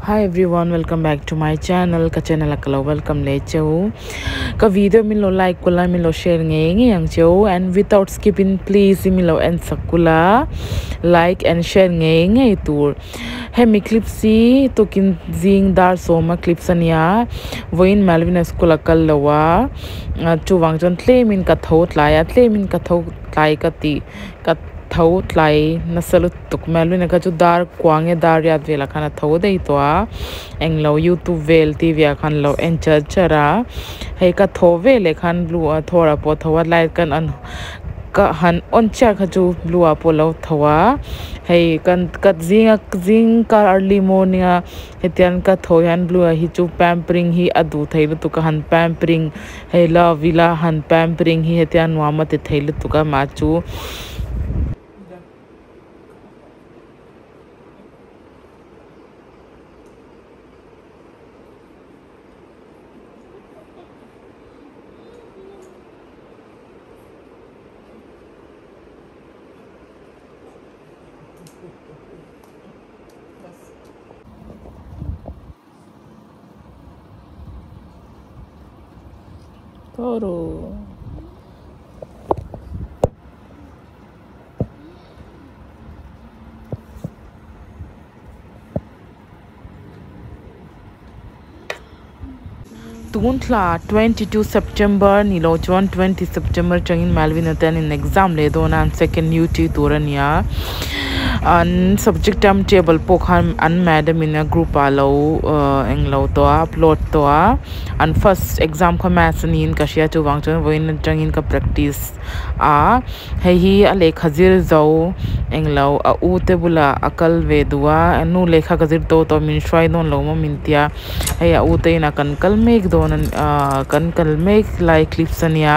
Hi everyone, welcome back to my channel. Ka channel a kalo welcome le cheu. Ka video min lo like kula, min lo share nge nge ang cheu, and without skipping please min lo en sakula, like and share nge nge tur. Hemi clip si tukin zing dar soma clips ania voin Malvin school akal lawa chuwang chon tlemin ka tho tlaya, tlemin ka tho tlai ka ti ka tho tlai nasalu tuk Malvin ka chu dar kwange dar yat vela khana tho dei to a englo YouTube vel TV a khan lo en char chara hei ka tho vele khan blue a thora po thowa light kan an ka han on cha kha chu blue a po lo thowa hei kan kat zing zing ka early morning a hetian ka tho hian blue a hi chu pampering hi adu thei lu tu ka han pampering hei la villa han pampering hi hetian nuama te thei lu tu ka ma chu. Toro. Tuntla 22 September nilo chuan 20 September changin Malvin atan in exam le dona an second UT turania an subject time table po khan an madam in a group a lo englo to upload to a an first exam kha maths ni in ka sia chu wang chuan voin changin ka practice a hei hi a lekha zir zo englo a u te bula akal ve duwa anu lekha ka zir to to min hruai dawn lo maw min tia hei a u te in a kan kal mek dawn kan kal mek lai clips ania.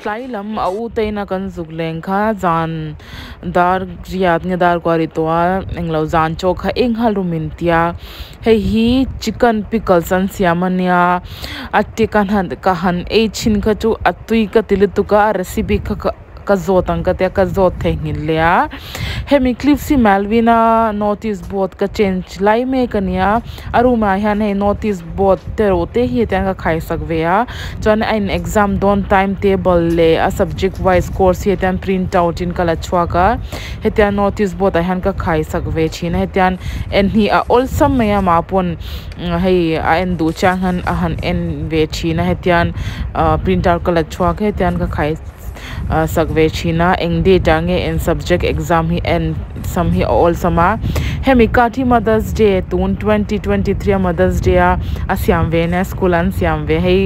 Tlai lam a u te na kan zuk leng kha zan dar riat nge dar kwari to a englo zan chaw kha eng hal rumin tia hei hi chicken pickles an siam ania a te kan han ka han ei chin kha chu atui ka tilutuka recipe kha ka zawt ang ka tia ka zawt thei ngin lea hemi clip si Malvina notice board ka change lai mek ania a room ah hian hei notice board te ro te hi hetiang ka khaisak ve a chuan a in exam dawn timetable leh a subject wise course hi hetiang print out in ka la chhuak a hetiang notice board ah hian ka khaisak ve thin a hetiang en hi a awlsam mai a mah pawn hei a en duh chiang hian a han en ve thin a hetiang print out ka la chhuak hetiang ka khai. sak ve thin a eng date ah nge eng subject exam hi en sam hi a awlsam a hemi card hi mother's day tun 2023 a mother's day a a siam ve nia school an siam ve hei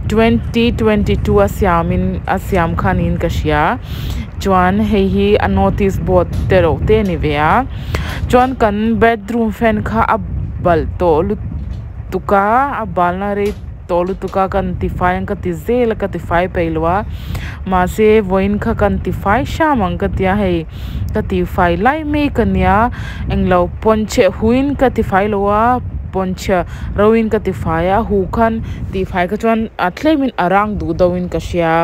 2022 a siam in a siam kha niin ka hria chuan hei hi a notice board te reuh te a ni ve a chuan kan bedroom fan kha a balh tawh lutuk a a balna rei tawh lutuk a kan tifai ang ka ti zel a ka tifai peih lo a mahse vawiin kha kan tifai hram ang ka tia hei ka tifai lai mek a nia englo pawnchhe huin ka tifai lo a pawnchhe ro in ka tifai a hu khan tihfai kha chuan a tlem in a rang duh deuh in ka hria.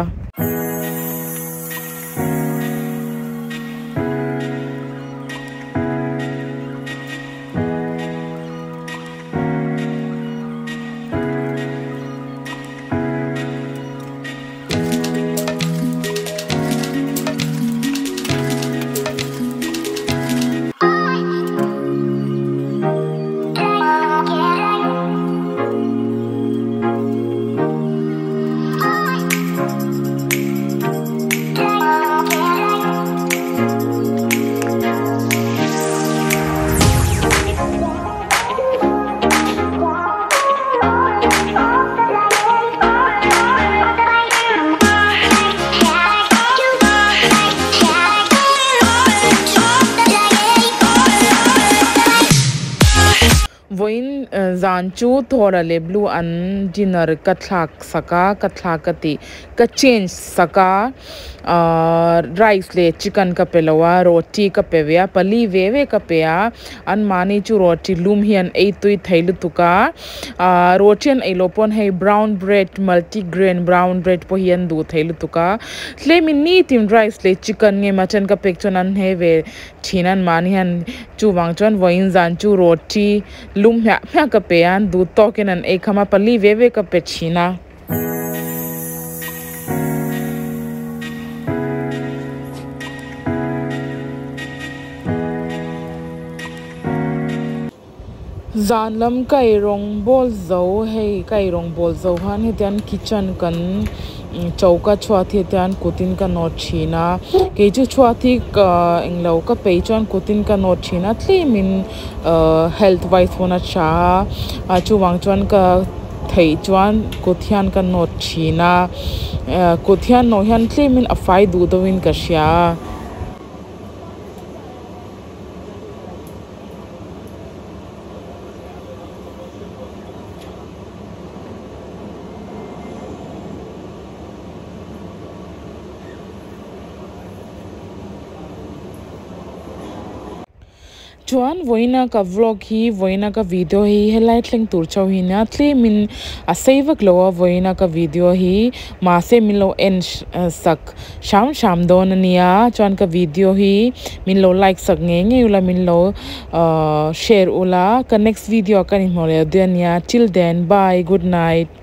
Vawiin zan chu Thora leh Blue an dinner ka thlak sak a, ka thlak ka tih ka change sak a, ahh rice leh chicken ka pe lo a, roti ka pe ve a, pali ve ve ka pe a, anmahni chu roti lum hi an ei tui thei lutuk a, ahh roti an ei loh pawn hei brown bread multi grain brown bread pawh hi an duh thei lutuk a, tlemin nitin rice leh chicken nge mutton ka pek chuan an hne ve thin an mahni hian chuvang chuan vawiin zan chu roti lum hmiah hmiah ka pe a duh tawkin an ei kham a pali ve ve ka pe thin a. Zan lam ka ei rawng bawl zo hei ka ei rawng bawl zo han hetiang kitchen kan choka chhuat hi hetiang kutin ka nawt thin a kei chu chhuat hi ka englo ka peih chuan kutin ka nawt thin a tlemin ahh health wise pawn a tha a chuvang chuan ka theih chuan kut hian ka nawt thin a kut hian nawh hian tlemin a fai duh deuhin ka hria a. Chuan vawiina ka vlog hi vawiina ka video hi helai thleng tur chauh hi nia tlemin a sei vak lo a vawiina ka video hi mahse min lo en sak hram hram dawn a nia chuan ka video hi min lo like sak ngei ngei ula min lo share ula ka next video ah ka inhmuh leh dawn a nia till then bye good night.